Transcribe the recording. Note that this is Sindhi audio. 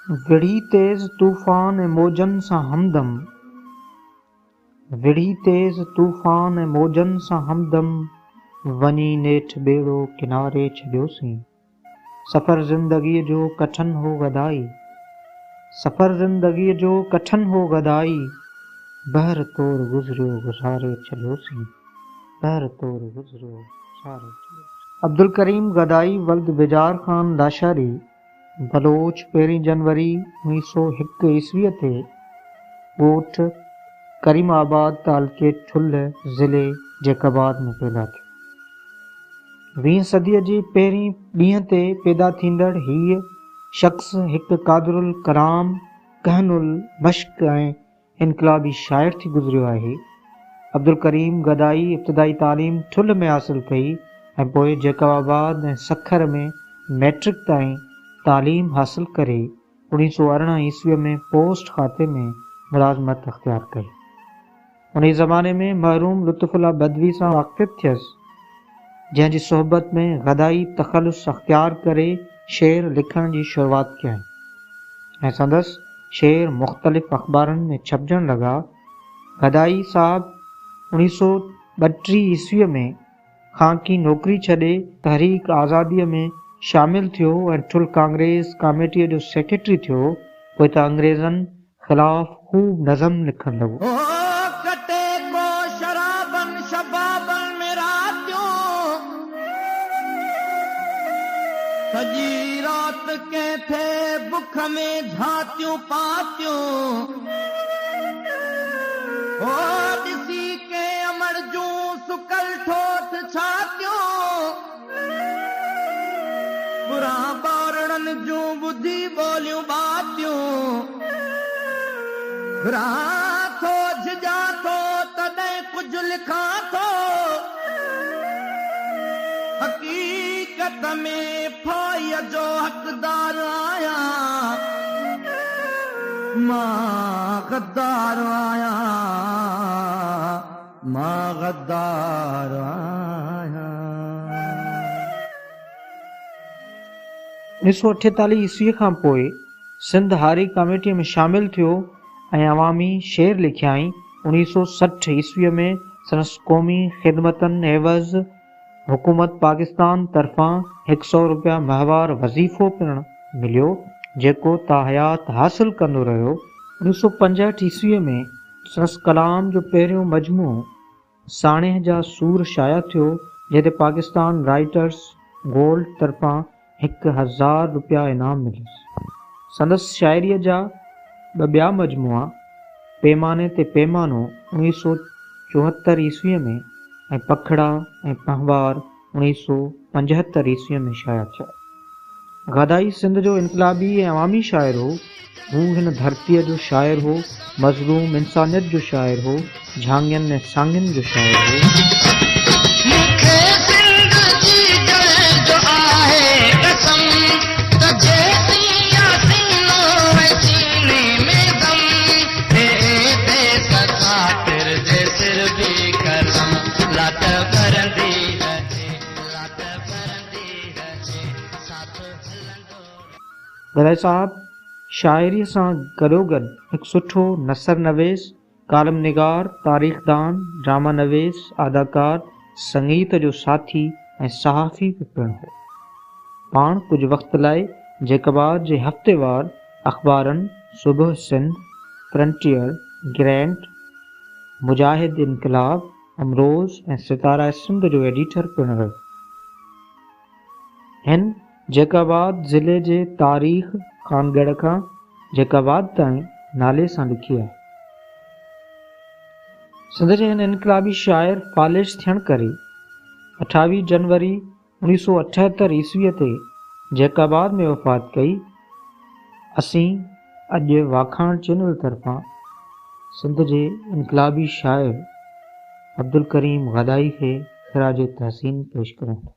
وڙهي تيز طوفان ۽ موجن سان همدم. وڙهي تيز طوفان ۽ موجن سان همدم وڃي نيٺ ٻيڙو ڪناري ڇڏيوسين. سفر زندگيء جو ڪٺن هو گدائي. سفر زندگيء جو ڪٺن هو گدائي بحر طور گذريو گذاري ڇڏيوسين. بحر طور گذريو گذاري ڇڏيوسين. عبدالڪريم گدائي ولد بجار خان لاشاري بلوچ پهرين جنوري 1901 عيسويء تي ڳوٺ ڪريم آباد تعلقي ٺلهه ضلعي جيڪب آباد ۾ پيدا ٿيو. ويهين صديء جي پهرين ڏينهن تي پيدا ٿيندڙ هيء شخص هڪ قادرالڪلام، ڪهن المشق ۽ انقلابي شاعر ٿي گذريو آهي. عبدالڪريم گدائي ابتدائي تعليم ٺلهه ۾ حاصل ڪئي ۽ پوء جيڪب آباد ۽ سکر ۾ مئٽرڪ تائين تعليم حاصل ڪري 1918 عيسويء ۾ پوسٽ کاتي ۾ ملازمت اختيار ڪئي. انهيء زماني ۾ مرحوم لطف الله بدوي سان واقفيت ٿيس، جنهن جي صحبت ۾ گدائي تخلص اختيار ڪري شعر لکڻ جي شروعات ڪيائين ۽ سندس شعر مختلف اخبارن ۾ ڇپجڻ لڳا. گدائي صاحب 1932 عيسويء ۾ خانقي نوڪري ڇڏي تحريڪ آزاديء ۾ شامل ٿيو ۽ ٺل ڪانگريس ڪاميٽيء جو سيڪريٽري ٿيو، پوء ته انگريزن خلاف خوب نظم لکڻ لڳو. او ڪٽي ڪو شرابن شبابن ۾ راتيون سڄي رات ڪنهن ٿي بک ۾ جهاتيون پاتيون او ڏسي ڪنهن امڙ جون سڪل ٺوٺ ڇاتيون پران ٻارڙن جون ٻڌي ٻوليون ٻاتيون گهران ٿو جهڄان ٿو تڏهن ڪجهه لکان ٿو حقيقت ۾ ڦاهيء جو حقدار آهيان، مان غدار آهيان، مان غدار آهيان. 1948 عيسويء کان پوء سنڌ هاري ڪاميٽيء ۾ شامل ٿيو ۽ عوامي شعر لکيائين. 1960 عيسويء ۾ سندس قومي خدمتن عيوض حڪومت پاڪستان طرفان هڪ سئو روپيا ماهوار وظيفو پڻ مليو، جيڪو تاحيات حاصل ڪندو رهيو. 1965 عيسويء ۾ سندس ڪلام جو پهريون مجموعو ساڻيهه جا سور شايع ٿيو، جنهن تي پاڪستان رائيٽرس گولڊ طرفان 1000 روپيا انعام مليس. سندس شاعريء جا ٻه ٻيا مجموعا پيماني تي پيمانو 1974 عيسويء ۾ ۽ پکڙا ۽ پنهوار 1975 عيسويء ۾ شايع ٿيا. گدائي سنڌ جو انقلابي ۽ عوامي شاعر هو. هو هن ڌرتيء جو شاعر هو، مظلوم انسانيت جو شاعر هو، جهانگين ۽ سانگين جو شاعر هو. مون کي سنڌ جي جڙ جو آهي قسم ته جيسين آ سينو ۽ سيني ۾ دم تي خاطر جي سر ڀي قلم لاٽ ٻرندي رهي لاٽ ٻرندي رهي ساٿ هلندو رهي. گدائي صاحب شاعريء سان گڏوگڏ هڪ سٺو نثر نويس، ڪالم نگار، تاريخدان، ڊراما نويس، اداڪار، سنگيت جو ساٿي ۽ صحافي به پڻ هو. پاڻ ڪجهه وقت لاء جيڪب آباد جي هفتيوار اخبارن صبح سنڌ، فرنٽيئر، گرينٽ، مجاهد انقلاب، امروز ۽ ستاره سنڌ جو ايڊيٽر پڻ رهيو. هن جيڪب آباد ضلعي جي تاريخ خانڳڙهه کان جيڪب آباد تائين نالي سان لکي آهي. سنڌ جي هن انقلابي شاعر فالج ٿيڻ ڪري 28 جنوري 1978 عيسويء تي جيڪب آباد ۾ وفات ڪئي. اسين اڄ واکاڻ چينل طرفان سنڌ جي انقلابي شاعر عبدالڪريم گدائي کي خراج تحسين پيش ڪريون ٿا.